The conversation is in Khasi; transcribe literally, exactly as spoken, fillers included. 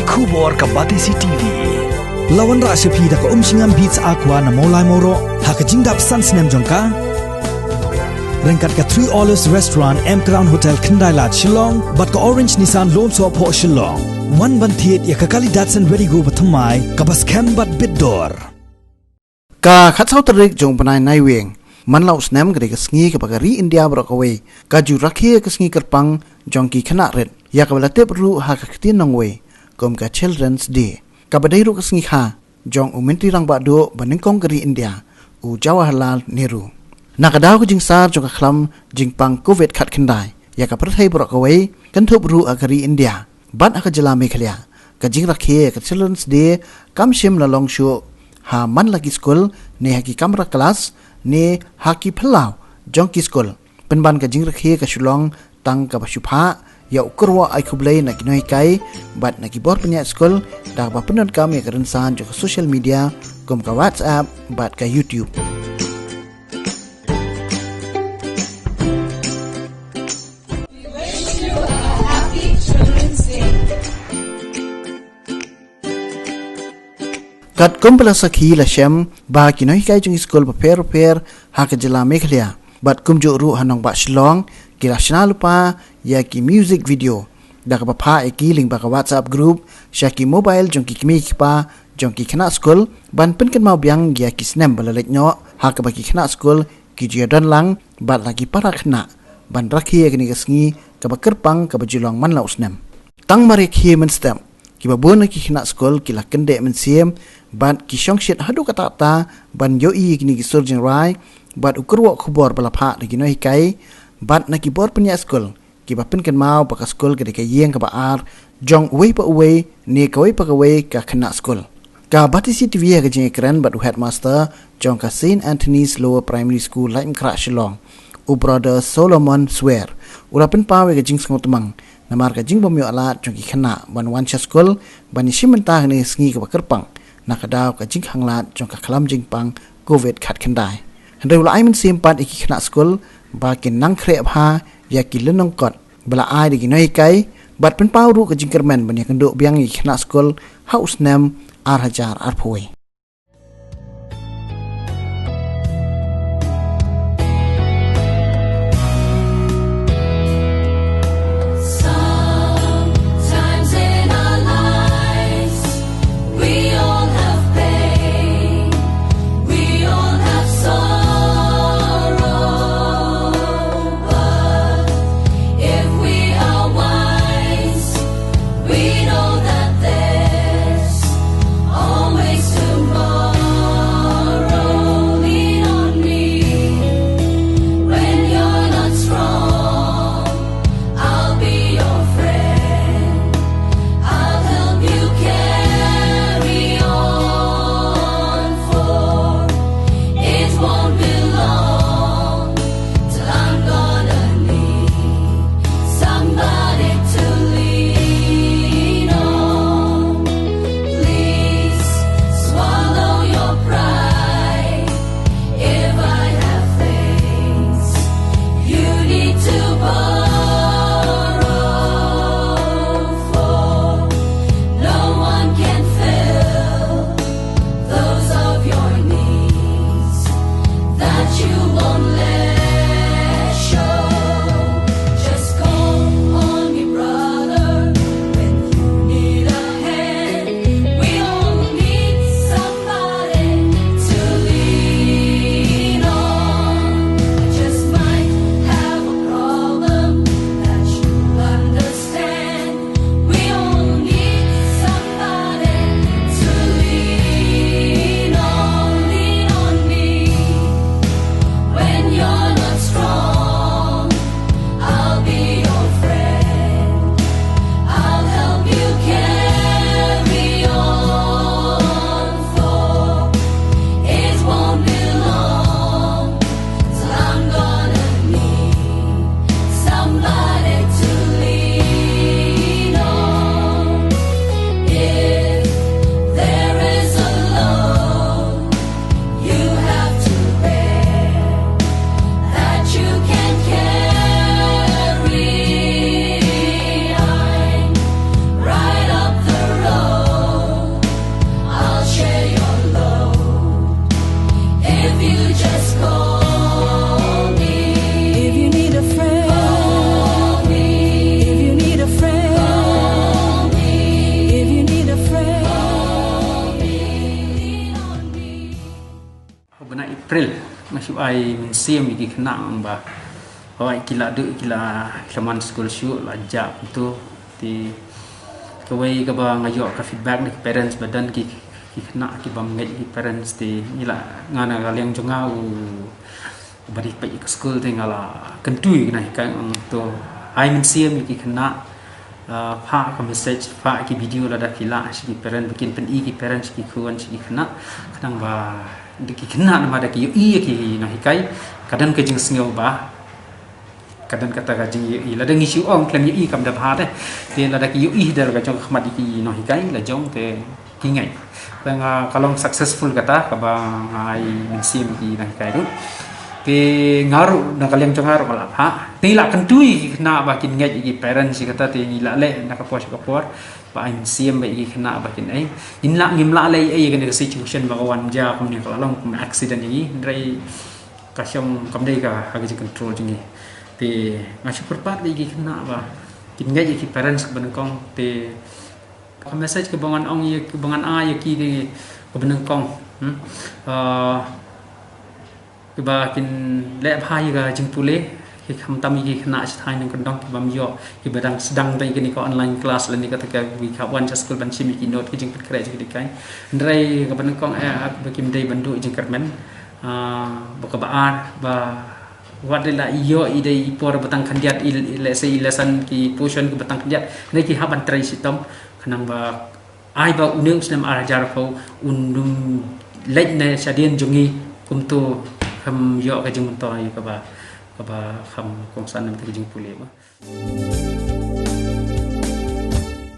Khubor ka Batesi T V. La wanrah sha phi da ka Umshngam Beats Aqua na Mawlai Mawroh ha ka jingdap san snem jong ka. Ryngkat ka Three Olives Restaurant, M Crown Hotel, Khyndailad, Shillong, bad ka Orange Nissan Lone Sohphoh, Shillong. Wan ban thied ïa ka kali Datsun Redi-GO bathymmai kaba skhem bad bit dor. Ka khatsaw tarik jong u bnai Naiwieng man la u snem ka dei ka sngi kaba ka ri India baroh kawei ka ju rakhe ïa ka sngi kyrpang jong ki khynnah rit, ïa kaba la tip ruh ha ka ktien nongwei kum ka Children's Day, kaba dei ruh ka sngi kha jong u Myntri Rangbah Duh ba nyngkong ka ri India, u Jawaharlal Nehru. Na ka daw ka jingsar jong ka khlam jingpang Covid khatkhyndai ïa ka pyrthei baroh kawei, kynthup ruh ha ka ri India bad ha ka jylla Meghalaya, ka jingrakhe ïa ka Children's Day kam shym la long shuh ha man la ki skul ne ha ki kamra klas ne ha ki phyllaw jong ki skul. Pynban ka jingrakhe ka shu long tang kaba shu phah ïa u kyrwoh ai khublei na ki nonghikai bad na ki bor pynïaid skul da kaba pyndonkam ïa ka rynsan jong ka social media kum ka WhatsApp bad ka YouTube. Katkum ba la sakhi la shem ba ki nonghikai jong ki skul bapher bapher ha ka jylla Meghalaya bad kumjuh ruh ha nongbah Shillong ki la shna lypa ïa ki music video da kaba phah ïa ki lyngba ka WhatsApp group sha ki mobile jong ki kmie ki kpa jong ki khynnah skul ban pynkynmaw biang ïa ki snem ba la leit noh ha kaba ki khynnah skul ki ju ïadon lang bad la ki para khynnah ban rakhe ïa kane ka sngi kaba kyrpang kaba ju long man la u snem. Tang mar ïa ki mynstep, kiba bun na ki khynnah skul ki la kyndeh mynsiem bad ki shongshit haduh katta katta ban ïohi ïa kine ki sur jingrwai bad u kyrwoh khubor ba la phah da ki nonghikai bad na ki bor pynïaid skul, kiba pynkynmaw ba ka skul ka dei ka ïing kaba ar jong uwei pa uwei ne kawei pa kawei ka khynnah skul. Ka Batesi T V ha ka jingïakren bad u headmaster jong ka Saint Anthony's Lower Primary School, Laitumkhrah, Shillong, u Brother Solomon Swer, u la pynpaw ïa ka jingsngewtmang namar ka jingbym ïoh lad jong ki khynnah ban wan sha skul ban ïashim bynta ha kane ka sngi kaba kyrpang na ka daw ka jingkhang lad jong ka khlam jingpang Covid khatkhyndai. Hynrei u la ai mynsiem pat ïa ki khynnah skul ba kin nang khreh bha ïa ki lynnong kot ba la ai da ki nonghikai bad pynpaw ruh ka jingkyrmen ban ïakynduh biang ïa ki khynnah skul ha u snem ar hajar arphew wei. Sometimes in our lives, we all have pain, we all have sorrow, but if we are wise, we know that there's always tomorrow. April, nga shu ai mynsiem ïa ki khynnah ba hooid ki la duh, ki la, ki la man skul shuh, la jah kumto. Te kawei kaba nga ïoh ka feedback na ki parents ba don ki, ki khynnah ki bym ngeit ki parents, te ngi la, nga na ka liang jong nga u ba dei peit ka skul te nga la kyntu ïa ki nonghikai, ong to ai mynsiem ïa ki khynnah, ah, phah ka message, phah ki video lada ki lah sha ki parent, ba kin pyni ki parent sha ki khun sha ki khynnah. Khnang ba da ki khynnah namar da ki ïohi ïa ki nonghikai, ka don ka jingsngew ba, ka don kata ka jingïohi. Lada ngi shu ong khlem ïohi kam da bha te. Te lada ki ïohi da ka jong ka khmat ïa ki nonghikai la jong te ki ngeit. Te nga, ka long successful kata kaba nga ai mynsiem ïa ki nonghikai ruh. Te nga ruh na ka liang jong nga ruh nga la phah. Te la kyntu ïa ki khynnah ba kin ngeit ïa ki parents ïa kata, te ngi la leh na ka por sha ka por ba ai mynsiem ba ïa ki khynnah ba kin ei. Ngim lah, ngim lah leh ei ïa kane ka situation ba ka wan ja kumne, ka la long kum accident ïa ngi. Hynrei ka shong kam dei ka ha ka jingcontrol jong ngi. Te nga shu kyrpad ïa ki khynnah ba kin ngeit ïa ki parents kaba nyngkong. Te ka message kaba ngan ong ïa, kaba ngan ai ïa ki te kaba nyngkong, hmm? Ah, kiba kin leh bha ïa ka jingpule, ki khamtam ïa ki khynnah sha thaiñ nongkyndong, ki bym ïoh, kiba dang sdang da ïa kane ka online class lane kata ka, ki hap wan sha skul ban shim ïa ki note, ki jingpynkhreh jong ki dei kai. Hynrei kaba nyngkong, eh, ba kim dei ban duh jingkyrmen, ah, ba kaba ar, ba wat la ïoh i dei i por ba tang khyndiat, i, i, let's say, i lesson, ki portion kiba tang khyndiat, hynrei ki hap ban trei shitom, khnang ba ai ba une u snem ar hajar arphew un ym leit na shadien jong ngi kumto, kham ïoh ka jingmyntoi kaba, kaba kham kongsan na ka jingpule ba.